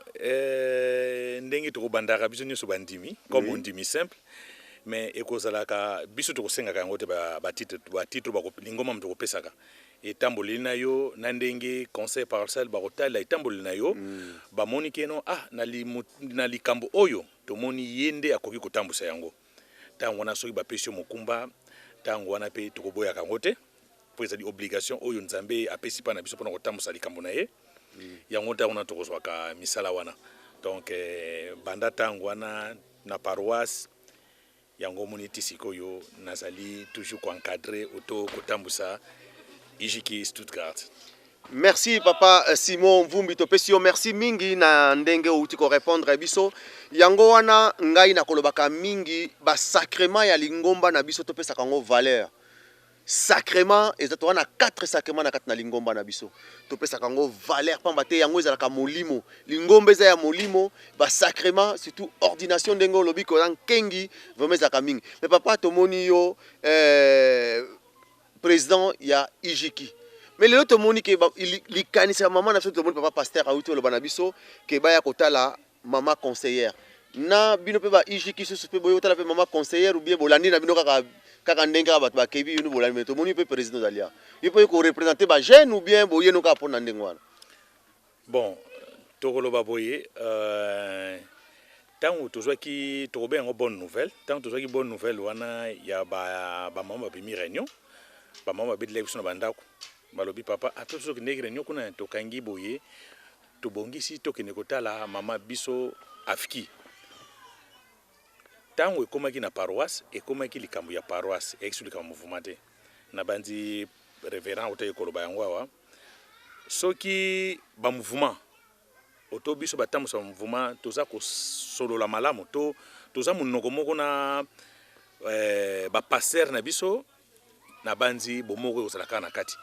ndenge tokobandaka biso nyonso bandimi comme ondimi simple, mais ekozalaka biso tokosengaka yango te. Batitre batitre lingomba moto kopesaka etamboleli na yo na ndenge conseil paroissial bakotalela etamboleli na yo, bamoni keno ah na, li, na likambo oyo tomoni ye nde akoki kotambusa yango. Ntango wana soki bapesi yo mokumba, ntango wana mpe tokoboyaka yango te, mpo ezali obligation oyo Nzambe apesi mpa na biso mpona kotambusa likambo na ye. Yango ntango wana tokozwaka misala wana. Donc banda ntango wana na paroisse. Yango omoni ti sikoyo nazali toujours ko encadrer oto kotambusa IJK Stuttgart. Merci papa euh, Simon Mvumbi topesi yo merci mingi na ndenge outi ko répondre biso yango wana ngai nakolobaka mingi ba sacrement ya lingomba na biso topesaka yango valeur Sacrement eza toza na 4 sacrement na kati na lingomba na biso topesaka yango valeur pamba te yango ezalaka molimo lingomba eza ya molimo ba sacrement surtout ordination ndenge olobi koza nkengi vraiment ezalaka mingi mais papa tomoni yo eh, président ya ijiki mais lelo tomoni ke likanisi ya mama na biso tomoni papa pasteur auti oloba na biso ke baya kotala Mama conseillère na bino pe ba IJQ susu pe boye kotala pe mama conseillère ou bien bolandi na bino kaka kaka ndenge kaka bato bakebi bino bolandi mais tomoni pe président ozali awa yo pe ko représenter ba jeunes ou bien boye no kaka mpona ndenge wana. Bon tokoloba boye euh, ntango tozwaki tokobenga yango bonne nouvelle ntango tozwaki bonne nouvelle wana ya bamama ba babimi réunion bamama babetelaki biso na bandako balobi papa ata biso tokendeki réunion kuna tokangi boye Tobongisi tokende kotala mama biso Afki. Tango ekomaki na paroisse, ekomaki likambo ya paroisse, eyaki lisusu likambo ya mouvement te. Nabanzi reverend autaki koloba yango awa. Soki ba mouvement oto biso batambusa ba mouvement toza kosolola malamu to toza monoko moko na eh, ba pasteurs na biso Nabanzi bomoko ekozala kaka na kati.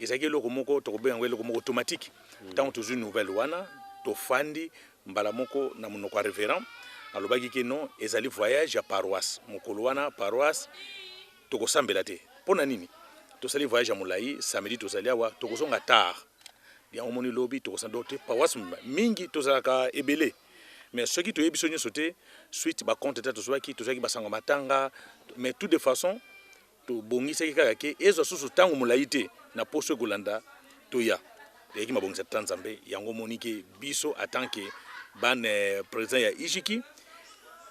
Ezalaki eloko moko, tokobenga yango eloko moko automatique. Ntango tozwi nouvelle wana, tofandi mbala moko na monoko ya reverend, alobaki ke non, ezali voyage ya paroisse. Mokolo wana paroisse tokosambela te. Mpo na nini? Tosali voyage ya molai, samedi tozali awa, tokozonga tard. Yango omoni lobi tokosambela te paroisse mobimba. Mingi tozalaka ebele. Mais soki toyebi biso nyonso te, suite ba compte ta tozwaki, tozwaki basango matanga, mais tout de façon tobongisaki kaka ke ezwa susu ntango molai te na poso ekolanda toya. Eyaki mabongisa tata Nzambe, yango omoni ke biso en tant que bana eh, président ya Ijiki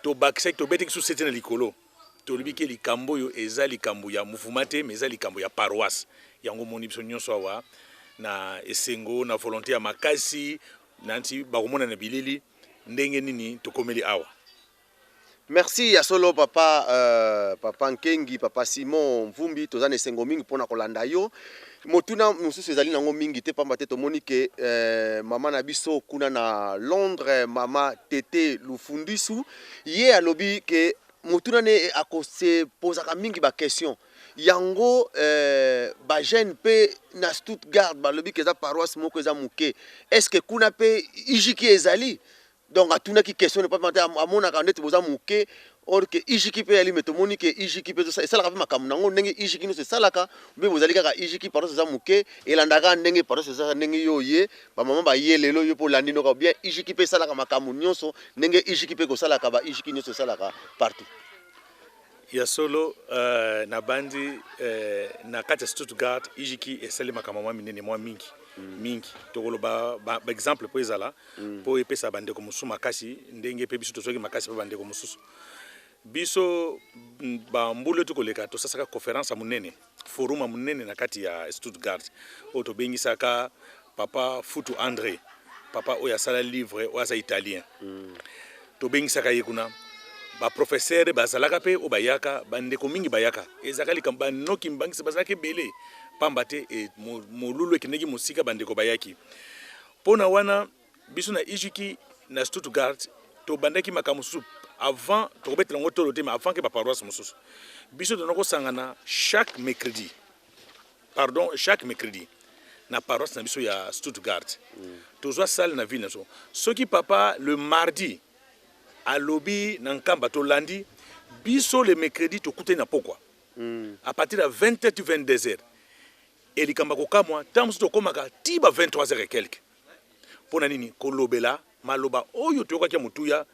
tobakisaki tobetaki susu sete na likolo tolobi ke likambo oyo eza likambo ya mouvement te mais eza likambo ya paroisse. Yango omoni biso nyonso awa na esengo na volonté ya makasi Nancy bakomona na bilili ndenge nini tokomeli awa. Merci ya solo papa euh, papa Nkengi papa Simon Mvumbi toza na esengo mingi pona kolanda yo motuna mosusu ezali nango mingi te pamba te tomoni ke euh, mama na biso kuna na Londres mama Tete Lufundisu ye alobi ke motuna ne akose pozaka mingi ba question Yango eh, ba jeunes pe na Stuttgart balobi ke eza paroisse moko eza muke. Est-ce que kuna pe IJK ezali? Donc atunaki question ne papa te amonaka ndeti boza muke or que IJK pe yali mais tomoni ke IJK pe esalaka pe makambo nango ndenge IJK nyonso esalaka mpe bozali kaka IJK paroisse eza muke elandaka ndenge paroisse eza ndenge yo oye ba mama baye lelo yo pe olandi noka bien IJK pe esalaka makambo nyonso ndenge IJK pe ekosalaka ba IJK nyonso esalaka partout. Ya solo, nabanzi na kati ya Stuttgart, IJK esali makambo mwa minene mwa mingi mingi. Tokoloba ba exemple mpo ezala mpo epesa bandeko mosusu makasi, ndenge mpe biso tozwaki makasi mpe bandeko mosusu. Biso ba mbula euti koleka tosasaka conference ya monene, forum ya monene na kati ya Stuttgart oyo tobengisaka papa Futu Andre, papa oyo asala livre oyo aza italien. Tobengisaka ye kuna, ba professeur bazalaka mpe oyo bayaka, bandeko mingi bayaka. Ezalaka likambo banoki mbangisi bazalaka ebele, pamba te e, molulu ekendeki mosika, bandeko bayaki. Mpo na wana biso na IJK na Stuttgart tobandaki makambo mosusu avant, tokobetela yango tolo te, mais avant ke ba paroisse mosusu biso tona kosangana chaque mercredi, pardon, chaque mercredi na paroisse na biso ya Stuttgart. Tozwa salle na ville na biso. Soki papa le mardi alobi na Nkamba tolandi, biso le mercredi tokutani na pokwa à partir ya 20h ti 22h. Et likambo ya kokamwa, ntango mosusu tokomaka ti ba 23h et quelque. Mpo na nini? Kolobela maloba oyo toyokaki ya motuya.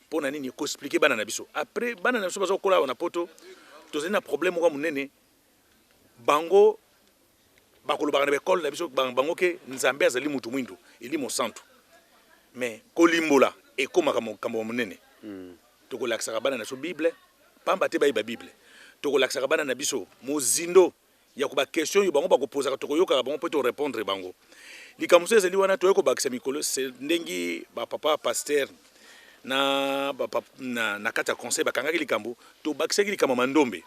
Mpo na nini? Ko expliquer bana na biso. Après bana na biso baza kokola awa na poto, tozali na problème moko ya monene. Bango bakolobaka na ba-ekole na biso bango ke Nzambe azali moto mwindu, elimo santu. Mais kolimbola ekomaka makambo ya monene. Tokolakisaka bana na biso Bible, pamba te bayeba Bible. Tokolakisaka bana na biso mozindo ya ko ba question oyo bango bakopozaka, tokoyokaka bango mpe to répondre bango. Likambo mosusu ezali wana, toyei kobakisa mikolo ndenge ba papa pasteur na, ba, na, na kati ya conseil bakangaki likambo, tobakisaki likambo ya mandombe.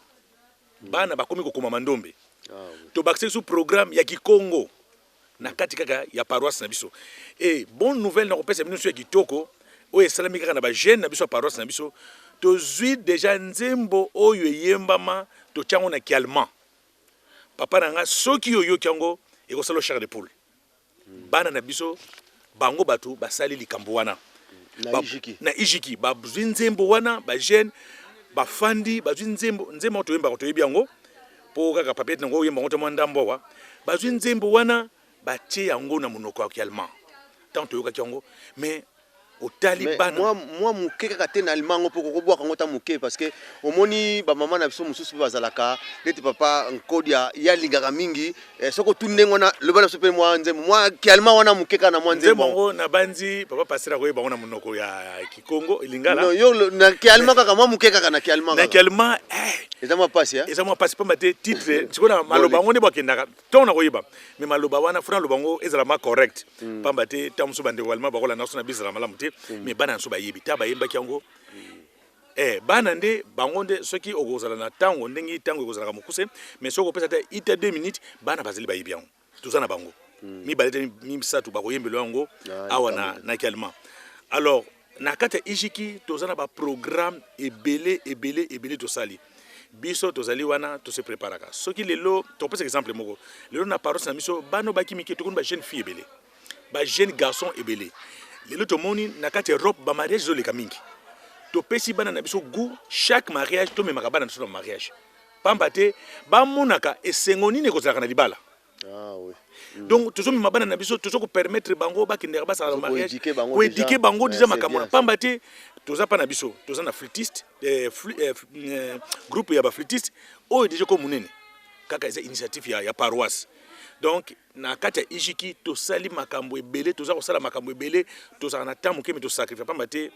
Bana bakomi kokoma mandombe. Tobakisaki su programme ya kikongo na kati kaka ya paroisse na biso. Et bonne nouvelle nakopesa bino so ya kitoko oyo esalami kaka na ba jeune na biso ya paroisse na biso, tozwi deja nzembo oyo eyembama, totia yango na kiallemand. Papa na nga, soki oyoki yango ekosala chair de poule. Bana na biso bango bato basali likambo wana na ijiki, bazwi nzembo wana, ba jeune bafandi bazwi nzembo, nzembo yango toyembaka, toyebi yango mpo kaka papier nango oyemba yango te mwa ndambo awa. Bazwi nzembo wana, batie yango na monoko ya kiallemand. Ntango toyokaki yango, mais otali bana mwa mwa moke kaka te na allemand yango, mpo kokobwaka yango ta moke, parce que omoni bamama na biso mosusu mpe bazalaka neti papa Nkodia, ye alingaka mingi. Soki otuni ndenge wana, loba na biso mpe mwa nzembo, mwa kiallemand wana moke kaka na mwa nzembo yango. Nabanzi papa pasteur akoyeba yango na monoko ya kikongo, lingala. Non, yo na kiallemand kaka, mwa moke kaka na kiallemand. Na kiallemand. Eza mwa pasi. Eza mwa pasi, pamba te titre sikoyo na maloba yango nde bakendaka ntongo na koyeba, mais maloba wana funa loba yango ezala ma correct, pamba te ntango mosusu bandeko allemand bakolanda so na biso ezala malamu te. Mais bana na biso bayebi ta bayembaki yango. Bana nde bango nde soki okozala na ntango ndenge ntango ekozalaka mokuse, mais soki okopesa te ita 2 minutes, bana bazali bayebi yango. Toza na bango mibale te misato bakoyembela yango awa na kiallemand. Alors na kati ya ijiki toza na baprogramme ebele ebele ebele tosali. Biso tozali wana, tose préparaka. Soki lelo tokopesa exemple moko, lelo na paroisse na biso bana baki mike, tokoni ba jeune fille ebele, ba jeune garçon ebele. Lelo tomoni na kati ya Europe bamariage ezoleka mingi. Topesi bana na biso goût, chaque mariage tomemaka bana na biso na mariage, pamba te bamonaka esengo nini ekozalaka na libala. Ah, oui. Donc tozomema bana na biso, tozo kopermettre bango bakendeka basala mariage, koéduquer bango déjà makambo na, pamba te toza mpa na biso, toza na flûtiste, groupe ya baflûtiste oyo déjà ko monene kaka eza initiative ya paroisse. Donc na kati ya ijiki tosali makambo ebele, toza kosala makambo ebele. Tozalaka na temps moke, mais tosacrifie, pamba te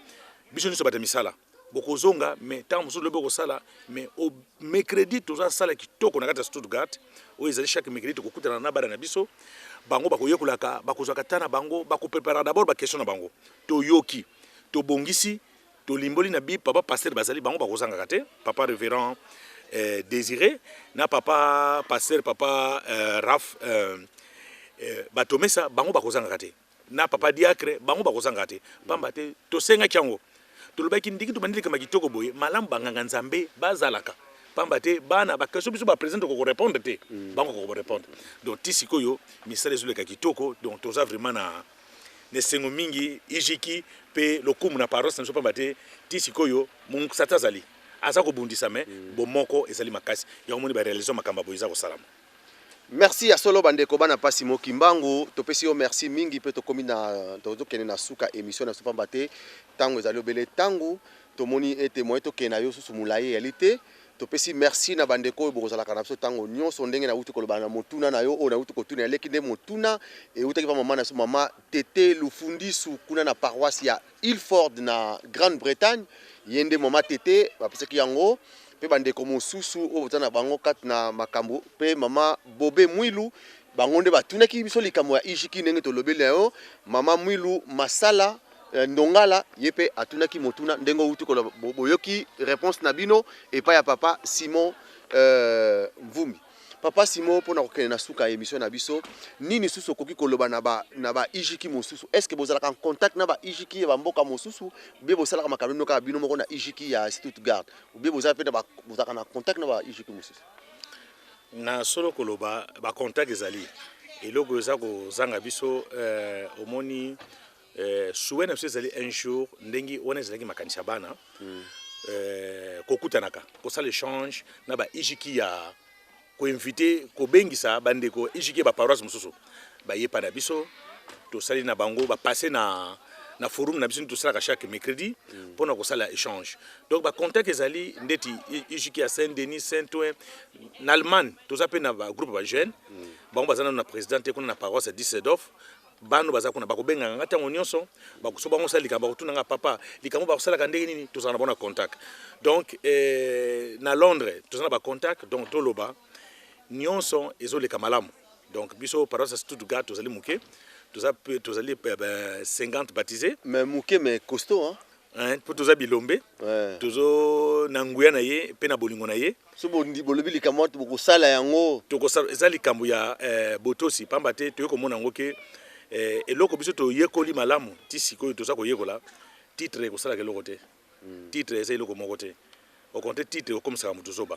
biso nyonso bato ya misala bokozonga, mais ntango mosusu lobi okosala. Mais au mercredi tozasala kitoko na kati ya Stuttgart oyo ezali chaque mercredi tokokutana na bana na biso. Bango bakoyekolaka, bakozwaka ta na bango, bakoprépara d'abord baquestion na bango, toyoki, tobongisi, tolimboli na bi papa pasteur bazali, bango bakozangaka te, papa révérend Désiré na papa pasteur, papa Raf, batomesa, bango bakozangaka te, na papa diacre, bango bakozangaka te, pamba te tosengaki yango. Tolobaki ndenge tobandi likambo kitoko boye, malamu banganga nzambe bazalaka, pamba te bana baquestion biso baprésident tokokorépondre te, bango kokorépondre. Donc ti sikoyo misala ezoleka kitoko. Donc toza vraiment na esengo mingi, ijiki mpe lokumu na paroisse na biso, pamba te ti sikoyo mosata azali aza kobundisa, mais bomoko ezali makasi. Yango moni baréalisation makambo boye eza kosalama. Merci ya solo. Bandeko bana mpasi moki mbangu, topesi yo merci mingi mpe tokomi na tozokende na suka émission na biso, pamba te ntango ezali obele. Ntango tomoni ete moye tokende na yo susu molai eyali te. Topesi merci na bandeko oyo bokozalaka na biso ntango nyonso. Ndenge nauti koloba na motuna na yo oyo nauti kotuna, eleki nde motuna eutaki pa mama na biso, mama Tete Lufundisu, kuna na paroisse ya Ilford na Grande-Bretagne. Ye nde mama Tete bapesaki yango, mpe bandeko mosusu oyo boza na bango kati na makambo, mpe mama Bobe Mwilu, bango nde batunaki biso likambo ya ijiki ndenge tolobeli na yo. Mama Mwilu Masala Ndongala, ye mpe atunaki motuna ndenge outi koloba. Boyoki réponse na bino epai ya papa Simon Mvumbi. Papa Simon, mpona kokende na suka ya émission na biso, nini susu okoki koloba na ba ijiki mosusu? Est ce que bozalaka en contact na ba ijiki ya bamboka mosusu, bie bosalaka makambo bino kaka bino moko na ijiki ya Stuttgart, obie bozala mpe bozalaka na contact na ba ijiki mosusu? Na solo koloba, bacontact ezali. Eloko eza kozanga biso, omoni, souhait na biso ezali un jour, ndenge wana ezalaki makanisi ya bana, kokutanaka, kosala échange na ba ijiki ya koinvite, kobengisa bandeko ijiki ya baparoisse mosusu bayepa na biso, tosali na bango, bapasse na forum na biso nde tosalaka chaque mercredi mpona kosala échange. Donc bacontact ezali, ndeti ijiki ya Saint Denis, Saint Ouen na Allemagne, toza mpe na bagroupe ya bajeune. Bango baza nano na président te kuna na paroisse ya Düsseldorf. Bano baza kuna, bakobengaka nga ntango nyonso so bango osala likambo, bakotuna nga: "Papa, likambo bakosalaka ndenge nini?" Tozala na bango na contact. Donc na Londres toza na bacontact. Donc toloba nyonso ezoleka malamu. Donc biso paroisse ya Stuttgart tozali moke, toza tozali 50 baptisés. Mais moke mais costaud, hein? Hein, mpo toza bilombe tozo na nguya na ye mpe na bolingo na ye. So bolobi likambo wana bokosala yango. Tokosala, eza likambo ya eh, botosi, pamba te toye komona yango ke eh, eloko biso toyekoli malamu ti sikoyo toza koyekola titre ekosalaka eloko te. Titre eza eloko moko te. Au contraire titre ekokomisaka moto zoba.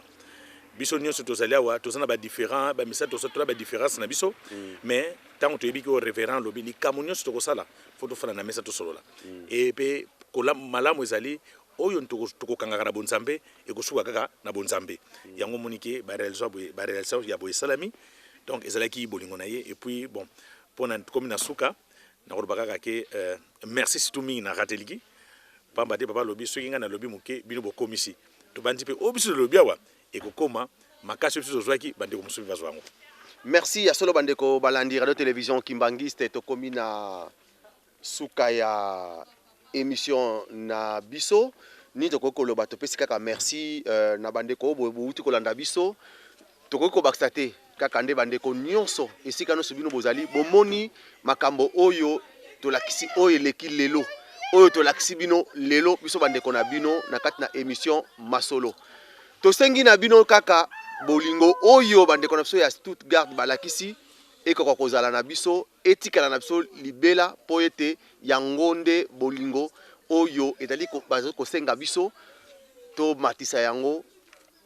Biso nyonso tozali awa toza na ba différents ba misala toza toza ba différence na biso mais ntango toyebi ke oyo révérend alobi likambo nyonso tokosala fo tofanda na mesa tosolola. E mpe malamu ezali oyo tokokangaka na bonzambe ekosuka kaka na bonzambe. Yango omoni ke ba réalisation boye, ba réalisation ya boye esalami. Donc ezalaki bolingo na ye. Et puis bon, mpona komi na suka nakoloba kaka ke merci surtout mingi na Rateliki, pamba te papa alobi soki ngai nalobi moke bino bokomisi, tobandi mpe oyo biso tolobi awa ekokoma makasi oyo biso tozwaki, bandeko mosusu mpe bazwa yango. Merci ya solo bandeko balandi radio television Kimbanguiste, tokomi na suka ya emission na biso. Nini tokoki koloba? Topesi kaka merci na bandeko oyo bowuti kolanda biso. Tokoki kobakisa te kaka nde bandeko nyonso esika nyonso bino bozali bomoni makambo oyo tolakisi oyo eleki lelo oyo tolakisi bino lelo biso bandeko na bino na kati na emission masolo. Tosengi na bino kaka bolingo oyo bandeko na biso ya Stuttgart balakisi ekoka kozala na biso, etikala na biso libela, mpo ete yango nde bolingo oyo ezali bazali kosenga biso tomatisa yango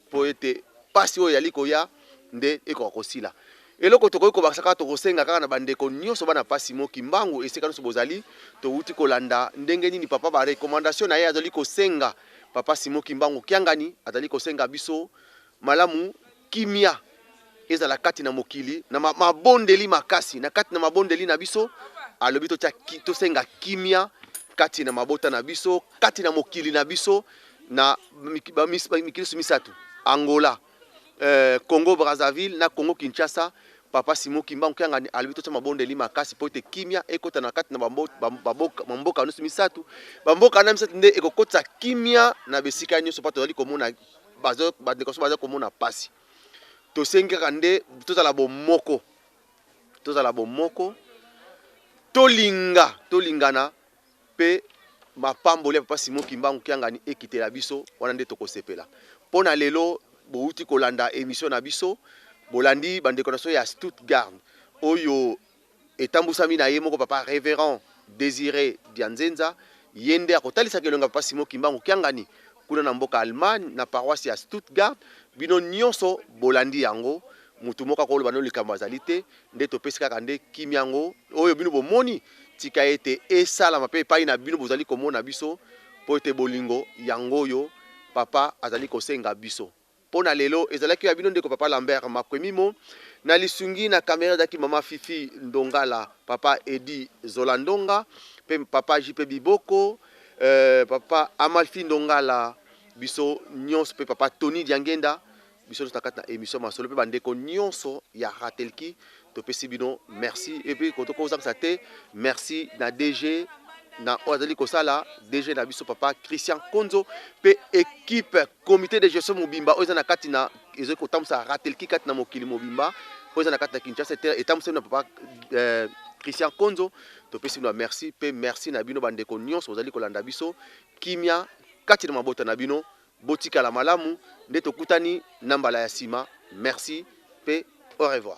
mpo ete pasi oyo ezali koya nde ekoka kosila. Eloko tokoki kobakisa kaka, tokosenga kaka na bandeko nyonso bana pasi mo Kimbangu esika nyonso bozali, towuti kolanda ndenge nini papa ba recommandation na ye azali kosenga papa Simon Kimbangu Kiangani azali kosenga biso malamu kimia ezala kati na mokili na mabondeli makasi na kati na mabondeli na biso. Alobi tosenga kimia kati na mabota na biso, kati na mokili na biso, na mikili misato, Angola, Congo Brazzaville na Congo Kinshasa. Papa Simon Kimbangu Kiangani alobi totia mabondeli makasi mpo ete kimia ekota na kati na bamboka nyonso misato. Bamboka na misato nde ekokotisa kimia na bisika nyonso mpo tozali komona bandeko nyonso baza komona pasi. Tosengi kaka nde tozala bomoko, tozala bomoko, tolinga, tolingana mpe mapamboli ya Papa Simon Kimbangu Kiangani ekitela biso, wana nde tokosepela. Mpo na lelo bowuti kolanda emission na biso, bolandi bandeko na biso ya Stuttgart oyo etambusami na ye moko Papa Reverend Desire Dianzenza, ye nde akotalisaka elongi ya Papa Simon Kimbangu Kiangani kuna na mboka Allemagne na paroisse ya Stuttgart. Bino nyonso bolandi yango, mutu moko akoloba no likambo azali te, nde topesi kaka nde kimia yango oyo bino bomoni, tika ete esalama mpe epai na bino bozali komona biso, mpo ete bolingo yango oyo Papa azali kosenga biso. Mpo na lelo ezalaki ya bino ndeko Papa Lambert Makwemimo, na lisungi na camera ezalaki Mama Fifi Ndongala, Papa Eddy Zola Ndonga, mpe Papa JP Biboko, Papa Amalfi Ndongala, biso nyonso mpe Papa Tony Diangenda, biso nyonso na kati na emission masolo mpe bandeko nyonso ya Ratelki, topesi bino merci. Et puis tokozangisa te merci na DG na oyo azali kosala DG na biso Papa Christian Konzo mpe équipe comité de gestion mobimba oyo eza na kati na ezali kotambusa Ratelki kati na mokili mobimba oyo eza na kati na Kinshasa etambusami na Papa Christian Konzo. Topesi bino merci mpe merci na bino bandeko nyonso bozali kolanda biso. Kimia kati na mabota na bino, botikala malamu nde tokutani na mbala ya sima. Merci mpe au revoir.